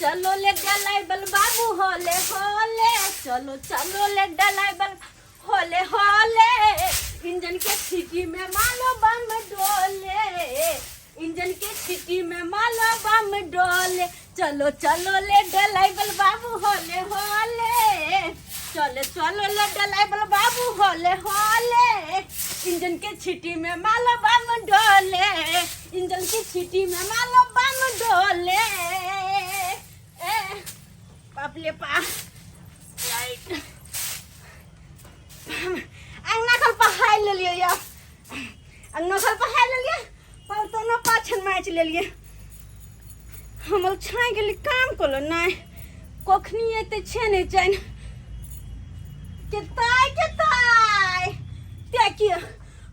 चलो ले डलाई बल बाबू होले होले, चलो चलो ले डलाई बल होले होले, इंजन के सीटी में मालो बम डोले, इंजन के सीटी में मालो बम डोले, चलो चलो ले डलाई बल बाबू होले होले, चलो चलो ले डलाई बल बाबू होले होले, इंजन के छीटी में मालो बम डोले, इंजन के छीटी में मालो बम डोले। ए बाप ले पा लाइट अंगना खल पहाड़ लेलियै या, अंगना खल पहाड़ लेलियै, पर तो न पाछन माच लेलियै। हमर छाइ गेली काम कलो नहि कखनी एते छे नहि चैन केताय केताय देखिए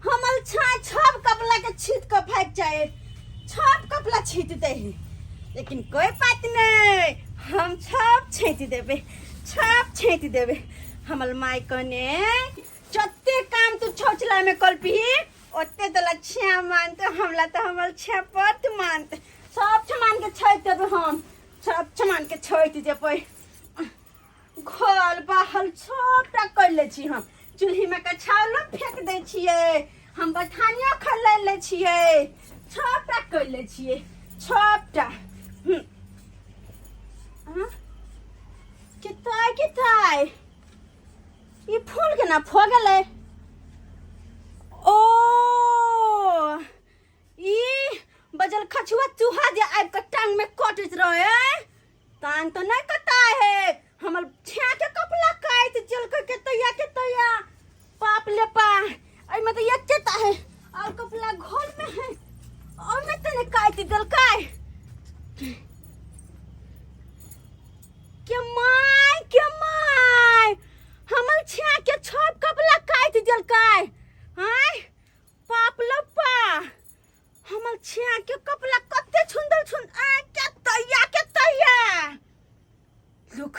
हमर छाइ छब कपड़ा के छीट के फेंक जाए, छब कपड़ा छीट दे है, लेकिन कोई बात नहीं, हम छब छीट देबे, छब छीट देबे। हमर माय कने जते काम तू छौचला में कलपी ओते तोला छे मानते, हमला तो हमर छे पत मानते, सब छमान के छोड़ देबे, हम सब छमान के छोड़ देबै। घर बाहर सबटा कर ले छी हम, चूल्ही में के छाउलो फेंक दै छियै हम, बथानियो खल ले छियै, सबटा कर ले छियै सबटा। हाँ? केताय केताय ई फूल केना फो गेलै? ओ ई बजल खछुआ चूहा जे आबि कऽ टांग में कटैत रहे, टांग तो नहीं कटा है, हमर छेआ के कपड़ा काटि जलकै के तैया के तैया। पाप ले पा, एहिमे तऽ एकेटा है और कपड़ा घर में है, ओहिमे तऽ नहीं काटि देलकै। के my के my, हमर छेआ के छप कपड़ा काटि देलकै। आय पाप लप्पा, हमर छेआ के कपड़ा कते सुंदर सुंदर, आय के तैया के तैया। रुक,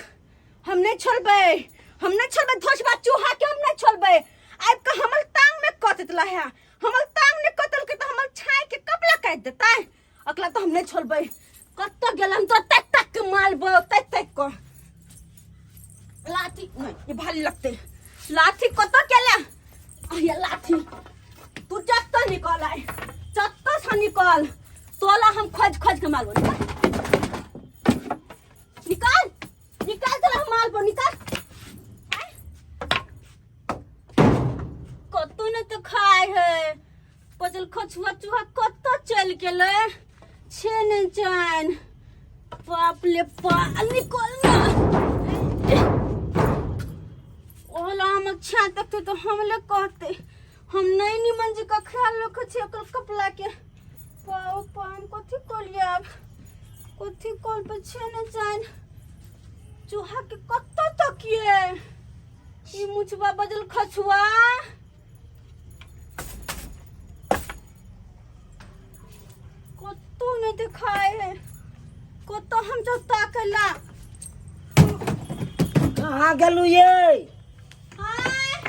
हम नहीं छोड़बै, हम नहीं छोड़बै धोसबा चूहा के, हम नहीं छोड़बै। आबि के हमर टांग में कटत है, हमर टांग ने कटल के तो हमर छाई के कपड़ा काटि देतै। अकला तो हम नहीं छोड़बै, कतऽ गेलन तो तक तक के मारबो, तक तक को लाठी नहीं, ये भारी लगते लाठी कतऽ गेले? ये लाठी तू चत्तो निकल आए, चत्तो से निकल, तोला हम खोज खोज के मारबो। निकल निकल निकल, तोला हम मारबो, निकल। कतौ ने तो खाए है पचल खछुआ चूहा, कतऽ चलि गेलै छे ने चैन। बाप ले पा, निकल ना। ओला हम अच्छा तक तो हमले कहते हम नहीं निमन जी का ख्याल रखे छी ओकर कपड़ा के। पाओ पान कथी कलिए अब, कथी कल पे छे ने चैन। चूहा के कतऽ तकिए ई मुछबा बजल खछुआ। कतौ नहीं दिखाए है, कतौ हम जब ताकला। कहाँ गेलू ये? हाँ,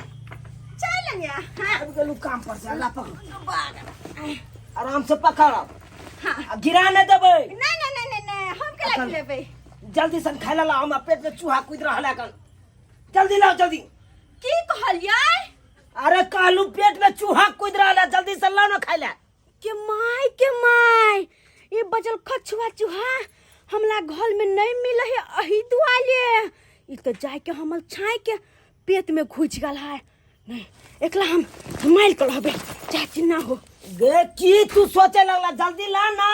चल गया। हाँ। अब गेलू काम पर से, अल्लाह पकड़, आराम से पकड़। हाँ। आ गिरा नहीं देबै। नहीं नहीं नहीं नहीं नहीं, हम के अखन- लेबै? जल्दी सन खाय ला, हमरा पेट में चूहा कूद रहल है कन, जल्दी लाओ जल्दी। की कहलियै? अरे कहलू पेट में चूहा कूद रहल है, जल्दी से लाओ ना खाय ला। के my के my, ये बजल खछुआ चूहा हमला घर में नहीं मिले है, अही दुआले ई तो जाय के हमर छाई के पेट में घुस गल है। नहीं एकला हम माइल कर रहबे चाची ना हो। गे की तू सोचे लगला, जल्दी ला ना।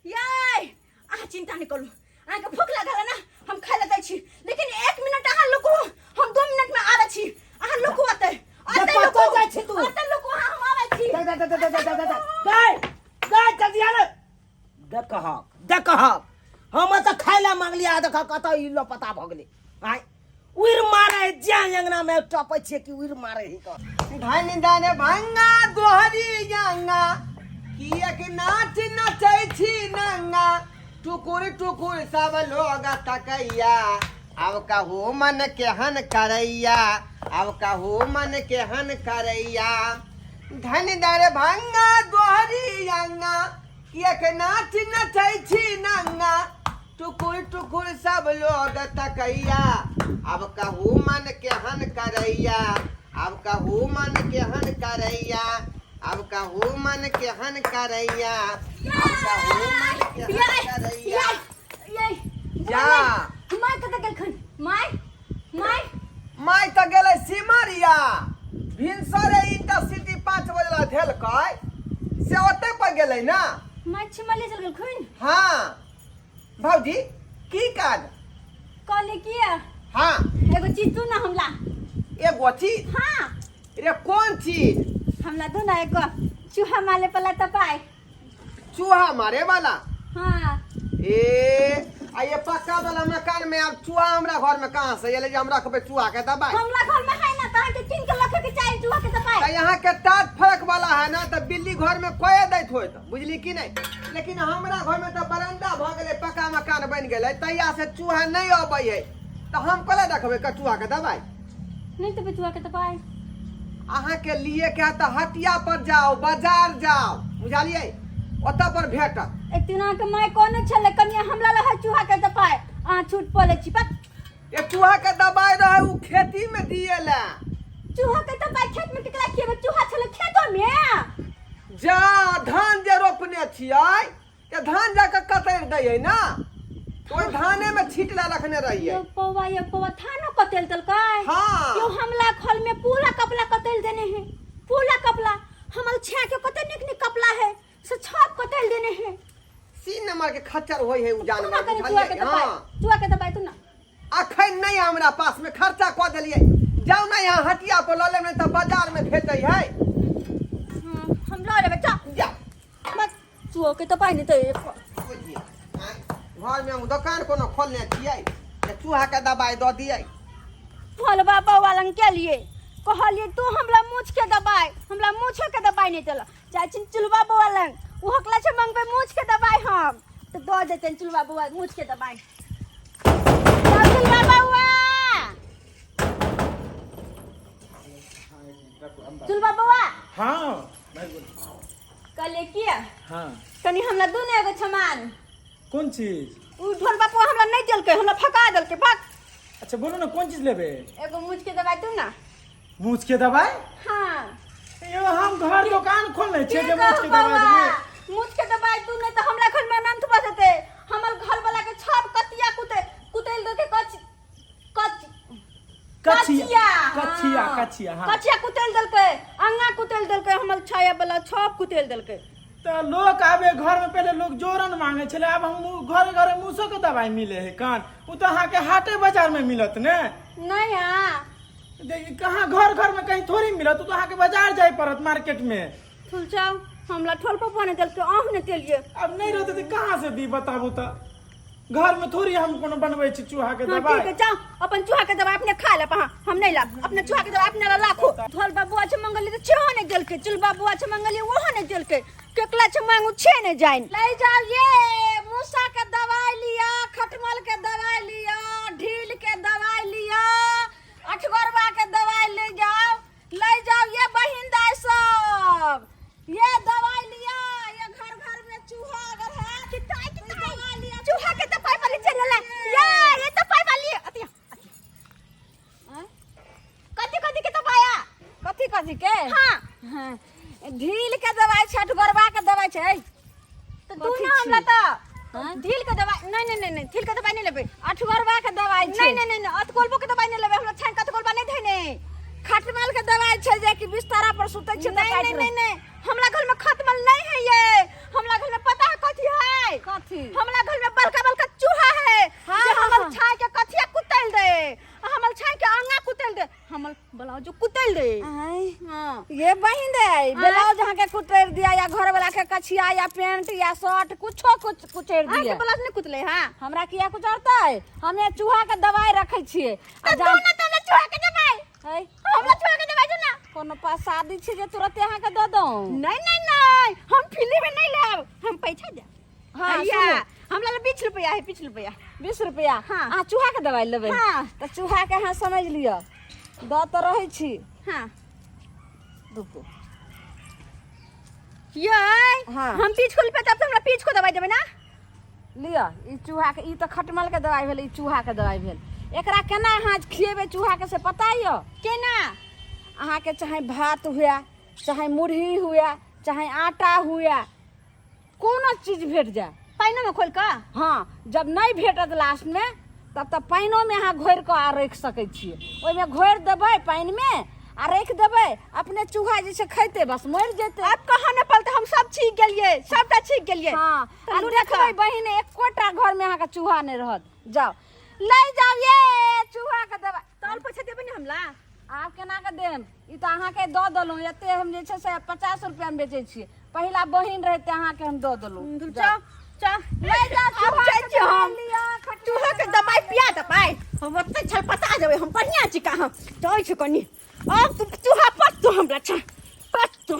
याय अहाँ चिंता नहीं करू, अहाँके भूख लागल है ना, हम खाय लए दै छी, लेकिन 1 मिनट अहाँ रुकू, हम 2 मिनट में आबै छी, अहाँ रुकू अतै, अतै कतऽ रुकू, जाइ छी तू? अतै रुकू, अहाँ हम आबै छी। दे दे दे दे दे दे दे दे दे दे जल्दी आ ले। देखहक देखहक, हम तऽ खाय लए मांगलियै, आ देखह कतऽ ई लपता भऽ गेलै। आय उड़ि मारे जे अंगना में टपै छियै कि उड़ि मारे ही कऽ। धन धन भंगा दोहरी गंगा, किएक नाच नचै छी नंगा, टुकुर टुकुर सब लोग तकैया, आब कहू मन केहन करैया, आब कहू मन केहन करैया। धन दर भंगा दोहरी गंगा, किएक नाच नचै छी नंगा, टुकुर टुकुर सब लोग तकैया, अब कहू मन केहन करैया, अब कहू मन केहन करैया, अब कहू मन केहन करैया, अब कहू मन केहन करैया। जा। माय कतऽ गेलखुन? माय, माय। माय तऽ गेलै सिमरिया, भिनसरे इंटरसिटी 5 बजे ला धेलकै से ओतै पर गेलै ना। माय छिमलिया चल गेलखुन? हाँ भौजी, की काज? कहली किया? हाँ। एगो चीज तू ना हमला। एगो चीज? हाँ। रे कौन चीज? हमला दो ना एगो चूहा मारे वाला तपाई। चूहा मारे वाला? हाँ। ए आ ये पक्का वाला मकान में अब चूहा हमरा घर में कहाँ से एलै जे हम रखबै चूहा के दबाई? हमला घर में है ना, तहाँ के किन के रखे के चाही चूहा के दबाई। त यहाँ के टाट फरक वाला है ना, त बिल्ली घर में खोए दैत होत, बुझली कि नहीं? लेकिन हमरा घर में त बरंडा भ गेलै, पक्का मकान बनि गेलै, तहिया से चूहा नहीं अबै है, त हम कले रखबै के चूहा के दबाई? नहीं तो चूहा के दबाई। अहाँ के लिए के त हटिया पर जाओ, बाजार जाओ, बुझलियै, ओतऽ पर भेटत। इतना के my कोन छले कनिया हमला लह चूहा के दबाई, अहाँ छूट पले छी पक। ये चूहा के दबाई रहे उ खेती में दिए ला। चूहा के दबाई खेत में केकरा खिएबे? चूहा छले खेतो में। जा धान जे रोपने छियै ते धान जाके कतरि दै है ना, तो ओहि धाने में छीट ला रखने रहियै। यो पौवा, यो पौवा थानो कतेल देलकै। हाँ। यो हमला खल में पूरा कपड़ा कतेल देने है, पूरा कपड़ा हमल छा के कते निक निक कपड़ा है से छाप कतेल देने है। 3 नंबर के खच्चर होय है उ तू ना जानवर, कनी चूहा के बुझलियै? दबाई, हाँ। चूहा के दबाई तू ना। अखन नहीं हमरा पास में खर्चा कऽ देलियै, जाउ ना यहाँ हटिया पर लऽ लेब, नहीं तऽ बाजार में भेटै है। हाँ, हम लऽ लेबै, जा। जा। मत चूहा के दबाई नहीं तऽ एक। बुझियै, आँय, घर में हम दोकान कोनो खोलने छियै जे चूहा के दबाई दऽ दियै? फलबा बौआ लंग केलियै, कहलियै तू हमरा मूछ के दबाई, हमरा मूछो के दबाई नहीं देलक। जाइ छी चुलबा बौआ लंग, ओ हकला छै मंगबै मूछ के दबाई, हम तऽ दऽ देतनि चुलबा बौआ मूछ के दबाई। चल चुलबा बौआ, चुलबा बौआ। हाँ। कहलियै किया? हाँ। कनी हमरा दू ने एगो सामान। कोन चीज? उ ढोल बापू हमरा नहीं देलकै, हमरा फका देलकै बक। अच्छा बोलो ना, कोन चीज लेबे? एगो मूछ के दबाई दू ना। मूछ के दबाई? हाँ। यो हम घर दुकान खोलने छियै जे के मूछ के दबाई बौआ, देबै? मूछ के दबाई दू, नहीं तो हमरा घर में अनंत भऽ जेतै। हमर घर वाला के छाप कतिया कुते कुतेल दे के कच कच कछिया। कछिया। कछिया। हाँ। कछिया, हाँ। कछिया कुतेल देलकै, अंगा कुतेल देलकै, हमर छाया वाला छाप कुतेल देलकै। तऽ लोक आबे घर में पहले लोग जोरन मांगे छलै, आब हम घर घर मूसो के दवाई मिले है कान, उ तऽ अहाँके हाटे बाजार में मिलत ने। नहीं हाँ। देखी कहाँ घर घर में कहीं थोड़ी मिलत, उ तऽ अहाँके बाजार जाय पड़त मार्केट में। ठुल जाओ, हमरा ठोल पर बने देलकै, अहूँ ने देलियै। अब नहीं रहते तऽ कहाँ से दी बताबू? तऽ घर में थोड़ी हम कोनो बनबै छी चूहा के हाँ, दवाई। ठीक है, जाओ अपन चूहा के दवाई अपने खा लेब। हाँ, हम नहीं लाब अपने चूहा के दवाई, अपने ला लाखो। ढोल बाबू अच्छा मंगली तो छेहो नहीं देलकै, चुल बाबू अच्छा मंगली ओहो नहीं देलकै, केकला छे मांगू छे नहीं जाइन। ले जाओ ये मूसा के दवाई लिया, खटमल के दवाई लिया, ढील के दवाई लिया, अठगोरवा के दवाई ले जाओ, ले जाओ ये बहिन दाई सब ये दवाई लिया। ये घर घर में चूहा अगर है कितना कितना दवाई लिया, चूहा के दवाई वाली चल ले ये दवाई वाली अतिया अतिया। कथी कथी के दवाई? कथी कथी के? हाँ। हाँ, ढील के दवाई छै, अठगोरवा के दवाई छै। तो तू कथी ना हमरा छी? तो हाँ? ढील के दवाई नहीं नहीं नहीं नहीं, ढील के दवाई नहीं लेबै। अठगोरवा के दवाई छै। नहीं नहीं नहीं नहीं, अतकोलबो के दवाई नहीं लेबै, हमरा छान कतकोलबा नहीं धैने। खटमल के दवाई छै जे कि बिस्तारा पर सुतै छै। नहीं नहीं नहीं नहीं, हमरा घर में खटमल नहीं है ये, हमरा घर में पता है कथी है? कथी? हमरा घर में बड़का बड़का चूहा है। हाँ, जे हाँ, हमर हाँ। छाय के कथिया कुतैल दे, आ हमर छाय के अंगा कुतैल दे, हमर ब्लाउज कुतैल दे। आय। हाँ। ये बहिन दे, ब्लाउज अहाँ के कुतर दिया या घर वाला के कछिया या पेंट या शर्ट कुछो कुछ कुचर अहाँ के दिया। ब्लाउज नहीं कुतले? हाँ। हमरा किया कुचरतै? हमे चूहा के दवाई रखै छियै। आ तो जान ना तो हमरा चूहा के दवाई। है? हमरा चूहा के दवाई दो ना। कोनो पास शादी छै जे तुरंते अहाँ के दऽ दौं? नहीं नहीं नहीं, हम फ्री में नहीं लेब, हम पैसा देब। हाँ, भैया, सुनू। हमरा लग 20 रुपया है, 20 रुपया। 20 रुपया? हाँ। अहाँ चूहा के दवाई लेबै? हाँ। तऽ चूहा के अहाँ समझ लिअ, दऽ तऽ रहै छी। हाँ। रुकू। ये हाँ। हम 20 को रुपया तब तो हमरा 20 को दवाई देबै ना? लिअ ई चूहाके ई तऽ खटमलके दवाइ भेल ई चूहाके दवाइ भेल एकरा केना अहाँ खिएबै चूहाके से पता यऽ केना अहाँके चाहे भात हुए चाहे मुरही हुए चाहे आटा हुए कोनो चीज भेट जाय पानिओमे खोलि कऽ हँ जब नहि भेटत लास्टमे तब तऽ पानिओमे अहाँ घोरि कऽ आ राखि सकै छियै ओहिमे घोरि देबै पानिमे आ राखि देबै अपने चूहा जे छै खैतै बस मरि जेतै आब कहाँ नहि पलतै हम सब छीक गेलियै सबटा छीक गेलियै हँ तऽ आ लूटा देखबै बहिन एकोटा घरमे अहाँके चूहा नहि रहत जाउ लै जाउ ये चूहाके दबाइ तौल पैसा देबै ने हमरा आब केना कऽ देब ई तऽ अहाँके दऽ देलहुँ एते हम जे छै से 50 रुपैआमे बेचै छियै पहिला बहिन रहै ते अहाँके हम दऽ देलहुँ चल चल लै जाउ आब चूहा जाइ के छी हम दबाइ लिअ, खटमल चूहा के दबाइ पिया देबै हम ओतै छलपता जेबै हम बढ़िआँ छिका हम जाइ छी कनि अब तू चूहा पच तू हमरा छा पच तू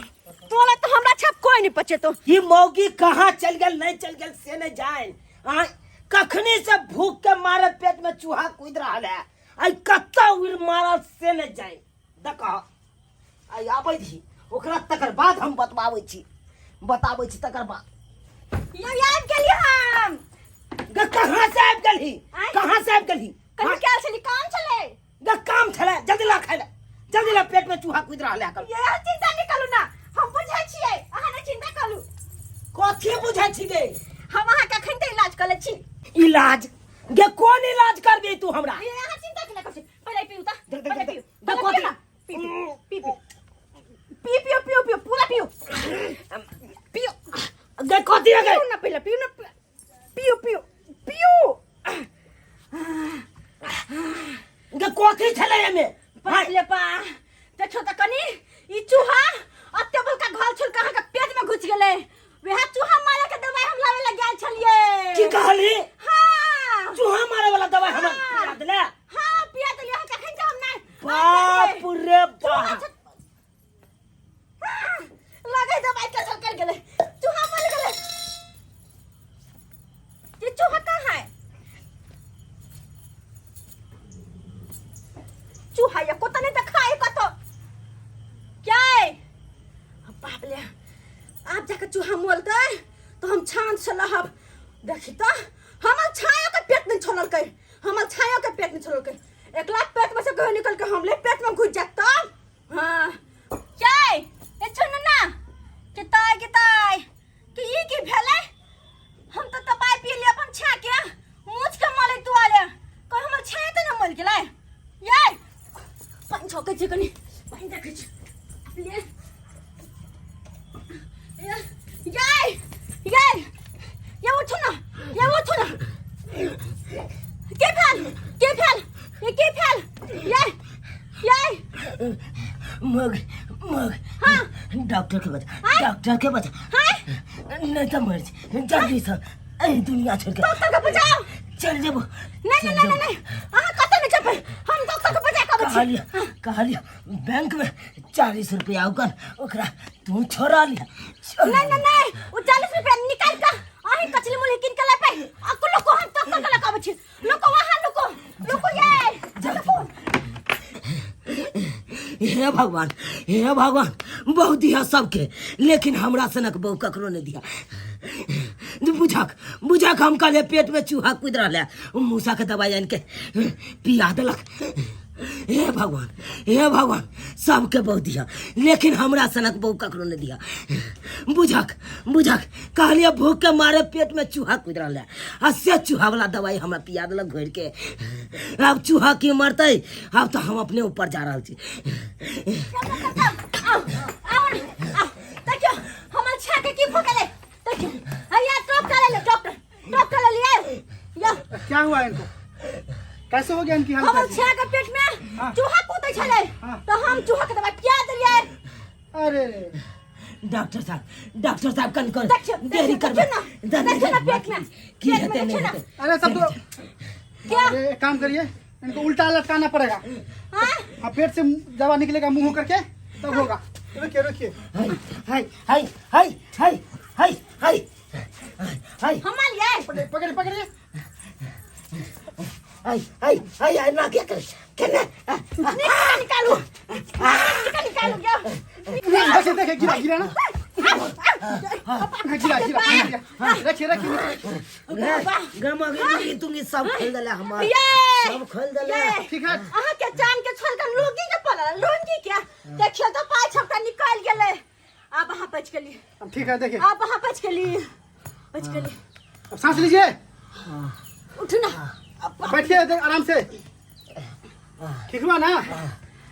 तोरा तऽ हमरा छाप कोई नहीं पचेतो ई मौगी कहाँ चल गेल नहीं चल गेल से नहीं जान आ कखनी से भूख के मारे पेट में चूहा कूद रहा है आई कत्ता उड़ मारल से नहीं जान देख आई आबै छी ओकरा तकर बाद हम बतबाबै छी बताबै छी तकर बाद यो याद गेलियै हम गे कहाँ से आबि गेलही आँय? कहाँ से आबि गेलही कनि कैल छली काम छलै गे काम छलै जल्दी ला खाइ ले जल्दी ला पेट में चूहा कूद रहल है ये चिंता नहीं करू ना हम बुझै छियै अहाँ नहि चिंता करू कथी बुझै छी गे हम अहाँके अखन तऽ इलाज कऽ लै छी इलाज गे कोन इलाज करबी तू हमरा ये अहाँ चिंता केना करै छी पहिले पीउ तऽ देख, देख, पहिले देख, पीउ देख, पहिले कथी? पीउ ना पी पी पी पी पियो पियो पियो पूरा पियो पियो गे कथी है गे पियो ना पहिले पियो ना पियो पियो पियो गे कथी छलै एमे बाप रे बा देखियो तऽ कनि ई चूहा अते बड़का घोल छोड़ के अहाँके पेट में घुस गेलै वएह चूहा मारे के दवाई हम लावे ला गेल छलियै की कहली हाँ चूहा मारे वाला दवाई हमरा हाँ। पिया देले हाँ पिया देलियै अहाँके अखन जे हम नहि बाप रे चूहा बाप हाँ, लगे दवाई के असर कर गेलै चूहा मर गेलै ये चूहा कहाँ है चूहा या कोता नहीं तो खाए कतो क्या है बाप ले आप जाके चूहा मोलते तो हम छान से लहब देखी तो हमर छाया के पेट नहीं छोड़लकै हमर छाया के पेट नहीं छोड़लकै एकला पेट में से कहीं निकल के हमले पेट में घुस जात तब हाँ चाय ए सुन ना किताय किताय कि ई की भेलै हम तऽ दबाइ पी लिए अपन छा के मुझ के मले तू आले कोई हमर छाया तऽ न मर गेलै ये पानि छौकै छै कनि पानि देखै छी ले ये ये ये ये उठू ना ये उठू ना के भेल के भेल ये के भेल ये ये मग मग हाँ। डॉक्टर के बचा डॉक्टर के बचा हाँ नहीं तो मर जा जल्दी से एहि दुनिया छोड़ के डॉक्टर के बचाओ चल जेबो नहीं नहीं नहीं नहीं अहाँ कतऽ नहि जेबै हम डॉक्टर के बजा कऽ अबै छी कहलिया कहलिया बैंक में 40 रुपया ओकर ओकरा तू छोड़ा लिया नहीं नहीं नहीं वो 40 रुपया निकाल के अहीं कचली मुली किन के लेबै आ लोको हम डॉक्टर के लऽ कऽ अबै छी लोको वहाँ लोको लोको ये लोको हे भगवान हे भगवान बहुत दिया सबके लेकिन हमरा सनक बहु ककरो नहीं दिया बुझक बुझक हम कहले पेट में चूहा कूद रहा है मूसा के दवाई आन के पिया देलक हे भगवान हे भगवान सबके बहु दिया लेकिन हमरा सनक बहु ककरो नहीं दिया बुझक बुझक कहलिए भूख के मारे पेट में चूहा कूद रहा है आ से चूहा वाला दवाई हमरा पिया देलक घोरि के अब चूहा की मरतै अब तो हम अपने ऊपर जा रहल छी आओ आओ आओ देखियो हमर छा के की भऽ गेलै देखियो हैया डॉक्टर ले डॉक्टर डॉक्टर ले लिया या क्या हुआ इनको कैसे हो गया इनकी हालत हमर ऐसी? छा के पेट में हाँ। चूहा कूदै छलै हाँ। तऽ हम चूहा के दवाई पिया देलियै अरे डॉक्टर साहब डॉक्टर साहब कन कर देखियो देरी करबै देखियो ना देखियो ना पेट में की पेट में हेतै देखियो नहि ना हेतै अरे सब तो क्या अरे एक काम करिए इनको उल्टा लटकाना पड़ेगा हाँ हाँ पेट से दवा निकलेगा मुंह करके तब होगा रुकिए रुकिए हाय हाय हाय हाय हाय हाय हाय हाय हम लिए पकड़िए पकड़िए पकड़िए हाय हाय हाय हाय ना क्या करे केने निकाल निकालू निकाल निकालू क्या देखिए देखिए गिरा गिरा ना अब गिरा गिरा गिरा। रखिए रखिए। गमा गिरी तुंगी सब खोल देले हमर। ये सब खोल देले। ये ठीक है। अहाँ के जान के छोड़ के लुंगी के पड़ल, लुंगी के देखियो तो पाइ छपटा निकल गेलै। आब अहाँ बच गेली। अब ठीक है, देखिए। आब अहाँ बच गेली, बच गेली। अब सांस लीजिए। उठू ना। बैठिए इधर आराम से। ठीक हुआ ना? हाँ?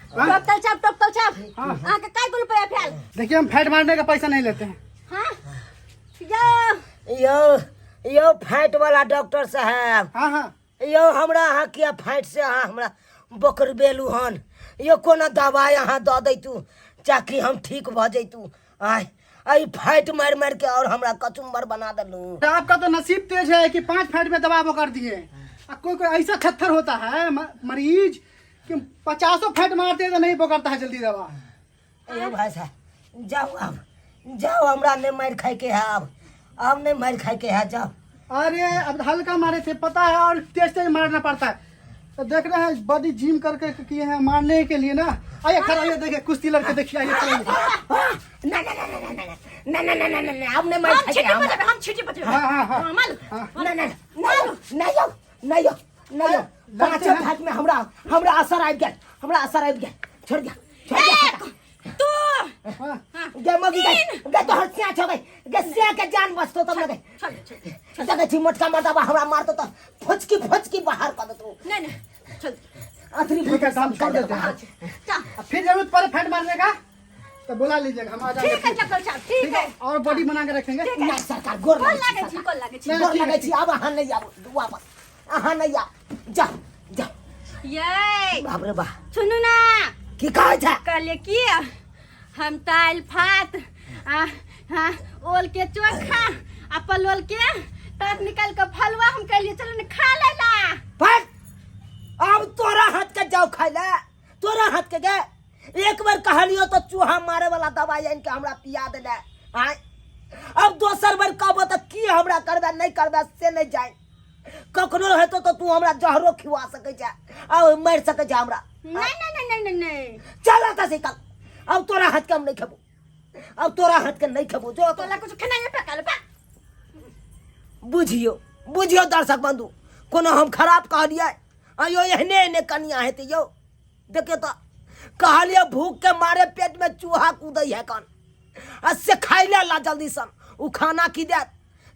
टोकतल छाप, टोकतल छाप। हाँ। अहाँ के काय गो रुपया भेल? देखिए, हम फैट मारने का पैसा नहीं लेते हैं। हाँ यो। यो यो फैट वाला डॉक्टर साहब। हाँ हाँ। यो हमरा अहाँ किया फैट से अहाँ हमरा बोकरबेलू हन? यो कोनो दवाइ अहाँ दऽ दैतू ताकि हम ठीक भऽ जैतू। आय आई फैट मारि मारि के और हमरा कचुम्बर बना देलू। तो आपका तो नसीब तेज है कि 5 फैट में दवा बोकर दिए। आ कोई कोई ऐसा खत्थर होता है मरीज कि 50 फैट मारते हैं तो नहीं बोकरता है जल्दी दवा। यो भाई साहब जाओ, अब जाओ, हमरा नहीं मार खाए के है, अब नहीं मार खाए के है, जाओ। अरे अब हल्का मारे थे पता है, और तेज तेज मारना पड़ता है। तो देख रहे हैं बॉडी जिम करके किए हैं मारने के लिए ना। आइए खड़ा आइए, देखिए कुश्ती लड़के, देखिए आइए खड़ा आइए। ना ना ना ना ना ना ना ना ना ना ना, अब नहीं मार हम खाए के छीटी है, बजेबै, हम छीटी बजेबै। हाँ, हाँ, हाँ। हाँ, मालूम। ना ना ना ना यो ना यो ना यो, लड़ते पाँचों हैं। फैट में हमरा हमरा असर आबि गेल, हमरा असर आबि गेल। छोड़ दिया, छोड़ दिया। एक दू हाँ। गे मगी गे गे तोहर सिया छौ गे गे सिया के जान बचतो तब लगे। चल चल। देखै छी मोटका मर्दबा हमरा मारतो त फुचकी फुचकी बाहर कऽ देतो। नहीं नहीं चल। अथरी ठीक है, हम छोड़ देते हैं। चल। अब फिर जरूरत पड़े फैट मारने का तो बुला लीजिएगा, हम आ जाएंगे। ठीक है डॉक्टर साहब, ठीक है। और बॉडी बना के रखेंगे। ना सरकार गोर गोर लागै लागै छी, गोर लागै छी। नहीं, गोर ठीक है, लागै छी। आब अहाँ नहीं आबू वापस, अहाँ नहीं आबू, जा जा। ये बाप रे बा। सुनू ना। की कहै छै? कहलिए की हम दालि भात आ हाँ ओल के चोखा आ पलोल के तात निकाल के फलुआ हम कहलिए चलो ने खा लेला। फट अब तोरा हाथ के जाओ खाइ ले, तोरा हाथ के गे। एक बार कहलियो तो चूहा मारे वाला दवाई आनि के हमरा पिया देले। आय अब दोसर बार कहबो तऽ की हमरा करबे नहीं करबे से नहीं जाए। कखनो हेतो तो तू हमरा जहरो खिवा सकै छै आ मरि सकै छै हमरा। नहीं नहीं नहीं नहीं नहीं नहीं। चल एतऽ से निकल, अब तोरा हाथ के हम नहीं खेबो, अब तोरा हाथ के नहीं खेबो। जो तोला कुछ खेनाइ नहीं पकाल बा। बुझियो बुझियो दर्शक बंधु, कोनो हम खराब कहलियै? आयो एहने एहने कनिया हेतै यौ। देखियौ तऽ कहलियै भूख के मारे पेट में चूहा कूदै है कन, आ से खाइ ले ला जल्दी सन उ खाना की देत।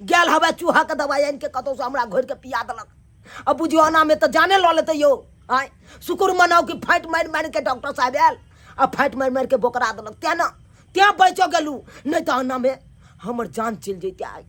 गेल हवे चूहा के दवाई आनि के कतौ से हमरा घोरि के पिया देलक। अब बुझियो एना में तऽ जाने लऽ लेतै यौ। आँय शुक्र मनाउ कि फाटि मारि मारि के डॉक्टर साहब आयल आ फाटि मारि मारि के बोकरा देलक, तेँ ने तेँ बचि गेलहुँ, नहि तऽ एना में हमर जान चलि जैते आइ।